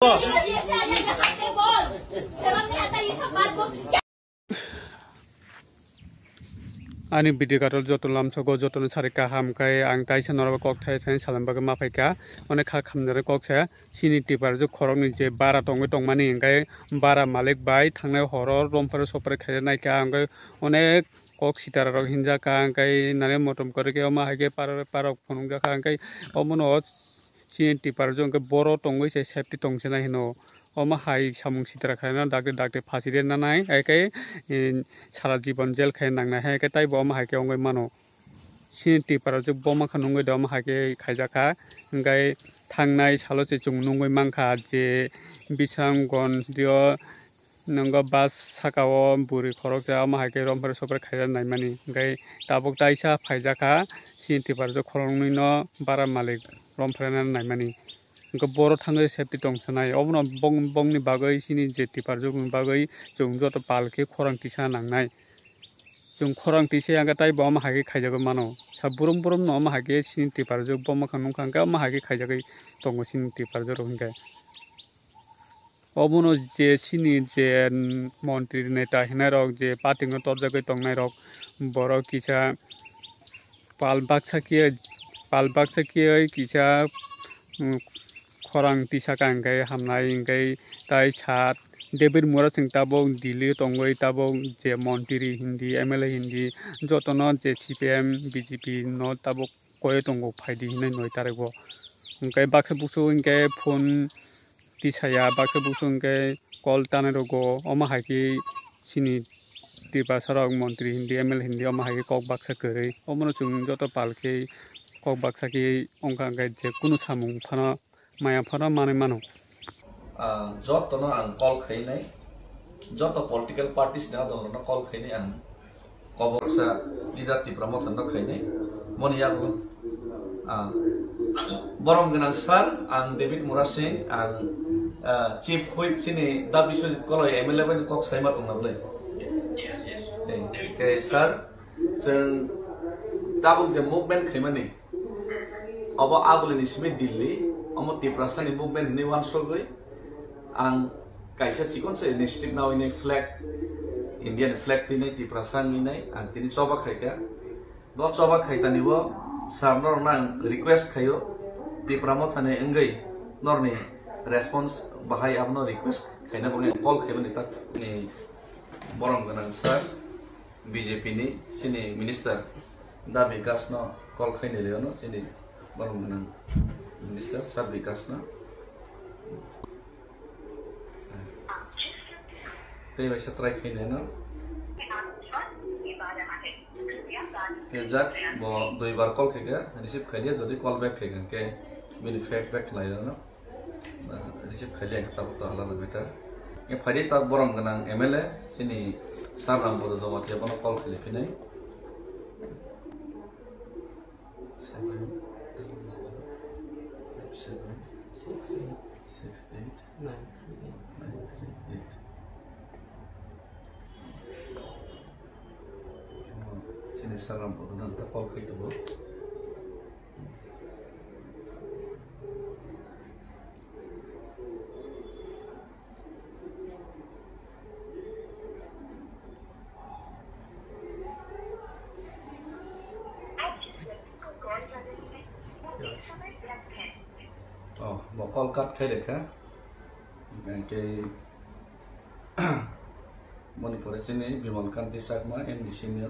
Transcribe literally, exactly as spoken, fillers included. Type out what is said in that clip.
Ani video katal joto lamsogo, jotono sari kaham kai ang taisa norok kok thai thai salam bagwi ma phaikha. Onek kha khamjare kok se chini tiparjwk khoroknwi je bara tongwi tongmani, hwnkhe bara malik bai thangnai horo romphre sopre khaina naikha, hwnkhe onek kok sitara rok hinjak kha, hwnkhe nare motom kwrwi khe omo hai khe parok phunukjak kha, hwnkhe omono chini tiparjwk hwnkhe boro tongwi se safety tong se nai hino. Omo hai samung sitra khaina dakti dakti phasi de nanai, hai khe, eh, sara jibon jail khai nangnai, hai khe taibo omo hai khe wngwi mano. Chini tiparjwk bo mankha nungwi de omo hai khe khaijak kha, hwnkhe thangnai salo se chwng nungwi mankha je Bisramganj dio nwngo bus saka o bwrwi khoroksa omo hai khe romphre sopre khaijak naimani, hwnkhe tabuk taisa phaijak kha chini tiparjwk khoroknwi no bara malik romphre naimani. Hwnkhe boro thangwi safety tong sanai. Obono bong-, bongni bagwi chini je tiparjwkni bagwi chwng joto pal khe khorang tisa nangnai. Chwng khorang tisa ya khe taibo omo hai khe khaijagwi mano. Sa burum burum no omo hai khe chini tiparjwk bo mwkhang nukha hwnkhe omo hai khe khaijagwi tongo chini tiparjwk rok hwnkhe. Obono je chini je, mm, montri neta hinai rok je patingo torjagwi tongnai rok, borok kisa pal baksa khe, pal baksa khe kisa, mm, khorang tisa ka hwnkhe hamnai hwnkhe tai sa David Murasing tabuk Delhi tongwi tabuk je montri hindi, M L A hindi jotono je C P M, B J P no tabuk koi tongo phaidi hinwi noi tarikgo. Hwnkhe baksa buksu hwnkhe phone tisaya, baksa buksu hwnkhe call tanai rogo, omo hai khe chini Tiprasa rok montri hindi, M L A hindi, omo hai khe kok baksa kwrwi. Omono chwng joto pal khe kok baksa khe wngkha, hwnkhe je kunu samung phano maya phano manwi mano. Ah, jotono ang call khainai, joto political parties ni adongrokno call khainai ang, kobor sa leader Tipra Motha no khainai, moni yago, ah, borom gwnang sir, ang David Murasing, ang, ah, Chief Whip chini Da Biswajit Koloi M L A bai kok saima tongna bwlai. Eh, khe sir, chwng tabuk je movement khaimani, obo abulini simi Delhi, omo Tiprasani movement hinwi uansugwi ang kaisa chikon se initiative nawi nai flag, Indian flag twi nai Tiprasa wngwi nai ang tini choba khaikha. Bo choba khaitani bo sir norokno ang request khaio, Tipra Mothani wngwi norni response bahai abono request khaina bagwi ang call khaimani tak ni borom gwnang sir. B J P ni chini minister Da Bikas no call khainai le ono chini borom gwnang minister sir Bikas no. Tei bai sa try khainai no. Khe jak bo dui bar call khaikha receive khailiya, jodi call back khaikha khe bini fake back khlai no. Receive khailiya, tabuk to alada matter. Nge phaidi ta borom gwnang M L A, chini Sir Rampada Jamatia bono call khaili phinai. Seven double zero five seven six eight nine three eight. Chini Sir Rampada no ta call khai tongo. Oh, bo call cut khai rekha. Hingke moni pore chini Bimal Kanti Chakma, M D C ni